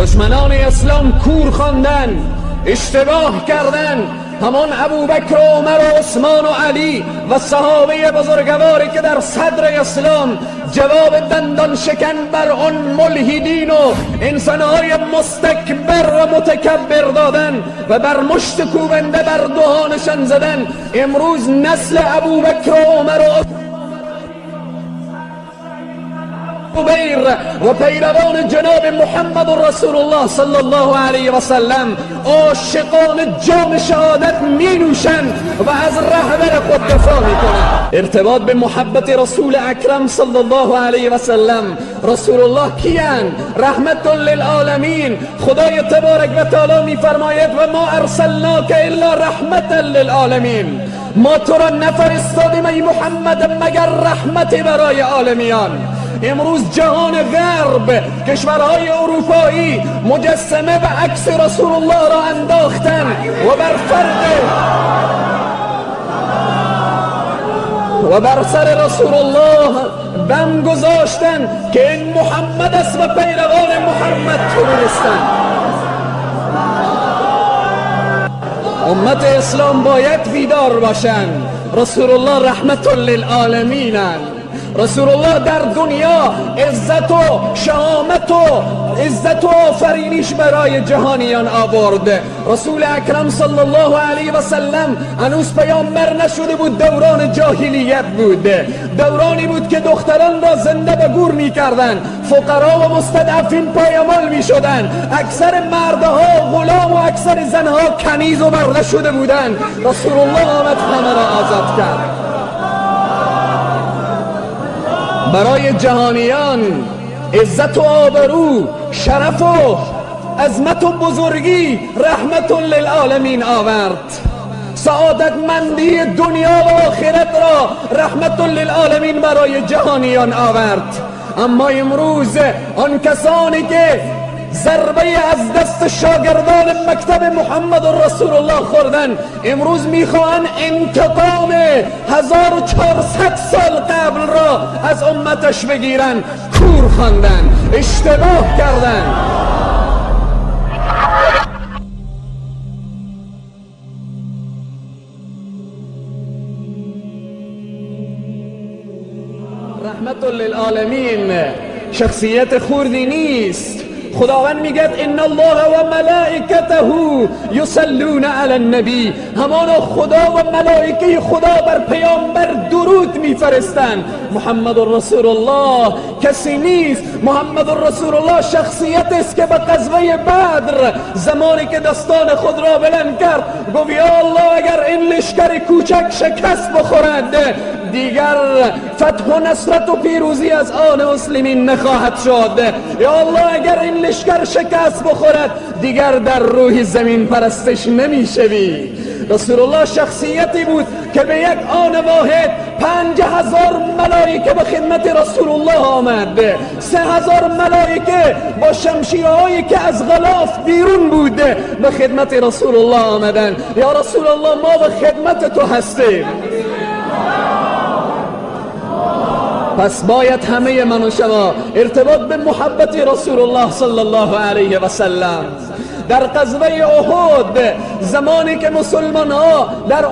دشمنان اسلام کور خواندن، اشتباه کردن. همان ابوبکر و عمر و عثمان و علی و صحابه بزرگواری که در صدر اسلام جواب دندان شکن بر آن ملحدین و انسانهای مستکبر و متکبر دادن و بر مشت کوبنده بر دهانشان زدن، امروز نسل ابوبکر و عمر و زبیر و پیروان جناب محمد رسول الله صلی الله علیه و سلم عاشقان جام شهادت می نوشند و از رهبر خود دفاع می کنند. ارتباط به محبت رسول اکرم صلی الله علیه و سلم. رسول الله کیان؟ رحمت للعالمین. خدای تبارک و تعالی می فرماید و ما ارسلناک الا رحمت للعالمین. ما تو را نفرستادیم ای محمد مگر رحمت برای عالمیان. امروز جهان غرب، کشورهای اروپایی مجسمه و عکس رسول الله را انداختن و بر فرق و بر سر رسول الله بم گذاشتن که این محمد است و پیروان محمد تروریستند. امت اسلام باید بیدار باشند. رسول الله رحمت للعالمین. رسول الله در دنیا عزت و شهامت و عزت و آفرینیش برای جهانیان آورد. رسول اکرم صلی الله علیه و سلم هنوز پیامبر نشده بود، دوران جاهلیت بود، دورانی بود که دختران را زنده به گور می‌کردند، فقرا و مستضعفین پایمال می‌شدند، اکثر مردها غلام و اکثر زنها کنیز و برده شده بودند. رسول الله آمد همه را آزاد کرد. برای جهانیان عزت و آبرو، شرف و عظمت و بزرگی رحمت للعالمین آورد. سعادتمندی دنیا و آخرت را رحمت للعالمین برای جهانیان آورد. اما امروز آن کسانی که ضربه از دست شاگردان مکتب محمد رسول الله خوردن، امروز میخواهند انتقام 1400 سال قبل را از امتش بگیرن. کور خواندن، اشتباه کردن. رحمت للعالمین شخصیت خوردی نیست. خداوند میگه ان الله و ملائکته یصلون علی النبی. همانا خدا و ملائکه خدا بر پیامبر درود میفرستند. محمد رسول الله کسی نیست. محمد رسول الله شخصیت است که به غزوه بدر زمانی که دستان خود را بلند کرد گفت یا الله اگر این لشکر کوچک شکست بخورد دیگر فتح و نصرت و پیروزی از آن مسلمین نخواهد شد. یا الله اگر این لشکر شکست بخورد دیگر در روح زمین پرستش نمیشوی. رسول الله شخصیتی بود که به یک آن واحد 5000 ملائکه به خدمت رسول الله آمد. 3000 ملائکه با شمشیرهایی که از غلاف بیرون بود به خدمت رسول الله آمدند. یا رسول الله ما به خدمت تو هستیم. پس باید همه من و شما ارتباط به محبت رسول الله صلی الله علیه و سلم. در غزوه احد زمانی که مسلمان ها در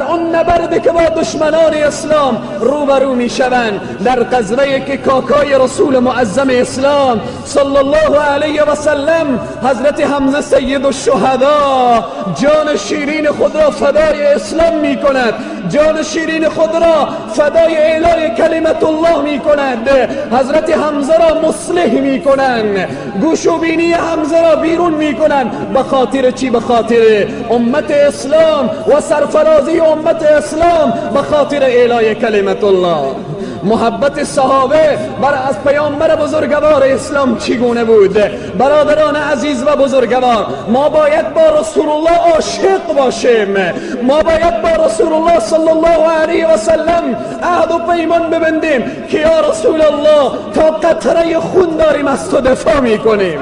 آن نبرد که با دشمنان اسلام روبرو می شوند، در غزوه که کاکای رسول معظم اسلام صلی الله علیه و سلم حضرت حمزه سید الشهدا جان شیرین خود را فدای اسلام می کند، جان شیرین خود را فدای اعلای کلمت الله می کند. حضرت حمزه را مصلح می کنند، گوش و بینی حمزه را بیرون می کنند. به خاطر چی؟ به خاطر امت اسلام و سرفرازی امت اسلام، به خاطر اعلای کلمت الله. محبت صحابه بر از پیامبر بزرگوار اسلام چگونه بود؟ برادران عزیز و بزرگوار، ما باید با رسول الله عاشق باشیم. ما باید با رسول الله صلی الله علیه و سلم عهد و پیمان ببندیم که یا رسول الله تا قطره خون داریم از تو دفاع میکنیم.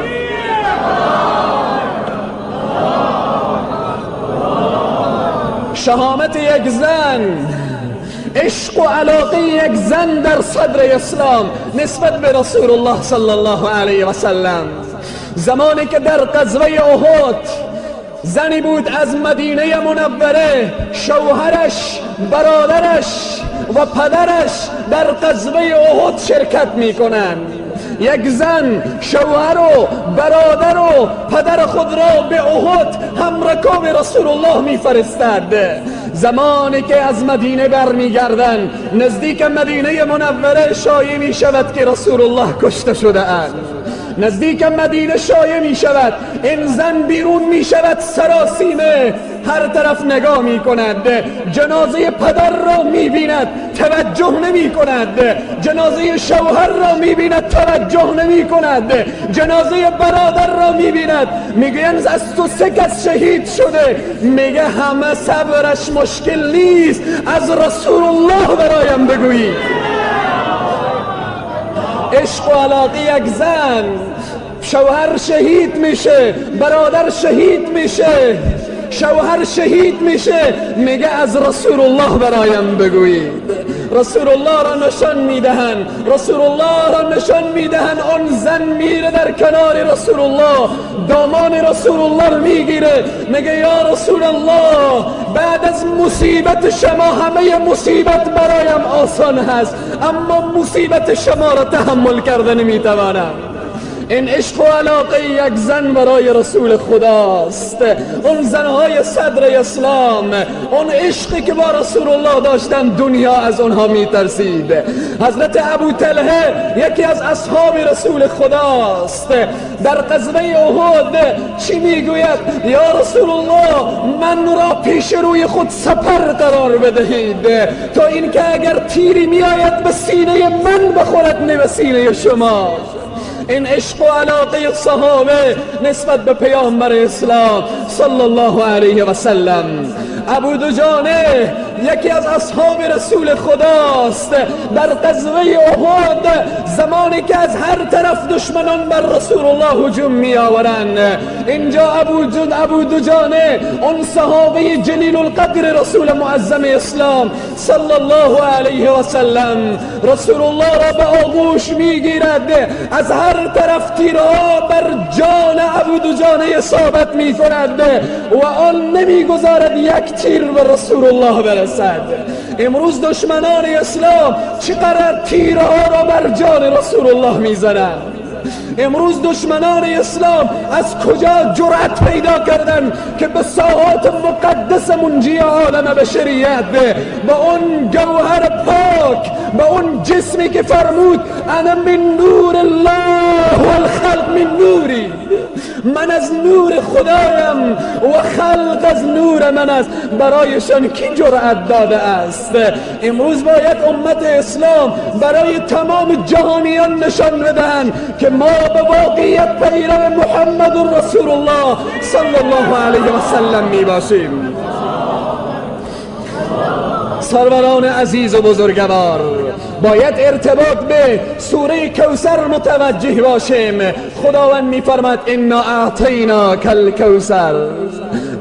شهامت یک زن، عشق و علاقه یک زن در صدر اسلام نسبت به رسول الله صلی الله علیه و سلم. زمانی که در غزوه احد زنی بود از مدینه منوره، شوهرش، برادرش و پدرش در غزوه احد شرکت میکنند. یک زن شوهر و برادر و پدر خود را به احد همرکاب رسول الله میفرستد. زمانی که از مدینه برمیگردند، نزدیک مدینه منوره شایع می شود که رسول الله کشته شده اند. نزدیک مدینه شایع می شود، این زن بیرون می شود سراسیمه، هر طرف نگاه می کند، جنازه پدر را می بیند توجه نمی کند، جنازه شوهر را می بیند توجه نمی کند، جنازه برادر را می بیند. میگویند از تو سه کس شهید شده، میگه همه صبرش مشکل نیست، از رسول الله برایم بگویید. عشق و علاقه یک زن، شوهر شهید میشه، برادر شهید میشه، شوهر شهید میشه، میگه از رسول الله برایم بگویید. رسول الله را نشان میدهند، رسول الله را نشان میدهند. آن زن میره در کنار رسول الله، دامان رسول الله میگیره، میگه یا رسول الله، بعد از مصیبت شما همه مصیبت برایم آسان هست، اما مصیبت شما را تحمل کرده نمیتوانم. این عشق و علاقه یک زن برای رسول خداست. اون زنهای صدر اسلام، اون عشقی که با رسول الله داشتن، دنیا از اونها میترسید. حضرت ابو طلحه یکی از اصحاب رسول خداست. در غزوه احد چی میگوید؟ یا رسول الله، من را پیش روی خود سپر قرار بدهید تا اینکه اگر تیری میآید به سینه من بخورد نه به سینه شما. این عشق و علاقه صحابه نسبت به پیامبر اسلام صلی الله علیه و سلم. ابو دجانه یکی از اصحاب رسول خداست. در غزوه احد زمانی که از هر طرف دشمنان بر رسول الله هجوم می آورند، اینجا ابو دجانه، اون صحابه جلیل القدر رسول معظم اسلام صلی الله علیه و سلم، رسول الله را به آغوش میگیرد، از هر طرف تیرها بر جان ابو دجانه اصابت می کند و آن نمیگذارد یک تیر به رسول الله برسد. امروز دشمنان اسلام چقدر تیرها را بر جان رسول الله میزنند. امروز دشمنان اسلام از کجا جرأت پیدا کردن که به ساحات مقدس منجی عالم بشریت، به اون گوهر پاک، به اون جسمی که فرمود انا من نور الله والخلق من نوری، من از نور خدایم و خلق از نور من است، برایشان کی جرأت داده است؟ امروز باید امت اسلام برای تمام جهانیان نشان بدهند که ما به واقعیت پیرو محمد رسول الله صلی الله علیه و سلم می باشیم. سروران عزیز و بزرگوار، باید ارتباط به سوره کوثر متوجه باشیم. خداوند میفرماد انا اعطیناک الکوثر،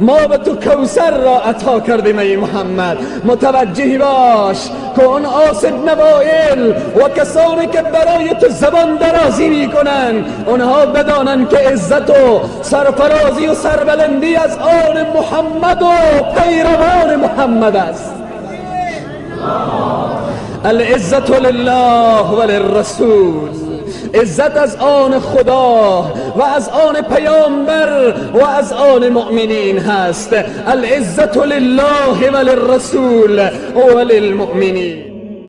ما به تو کوثر را عطا کردیم ای محمد. متوجه باش که اون عاص بن وائل و کسانی که برای تو زبان درازی میکنن، اونها بدانند که عزت و سرفرازی و سربلندی از آن محمد و پیروان محمد است. العزت لله و للرسول، عزت از آن خدا و از آن پیامبر و از آن مؤمنین هست. العزت لله و للرسول و للمؤمنین.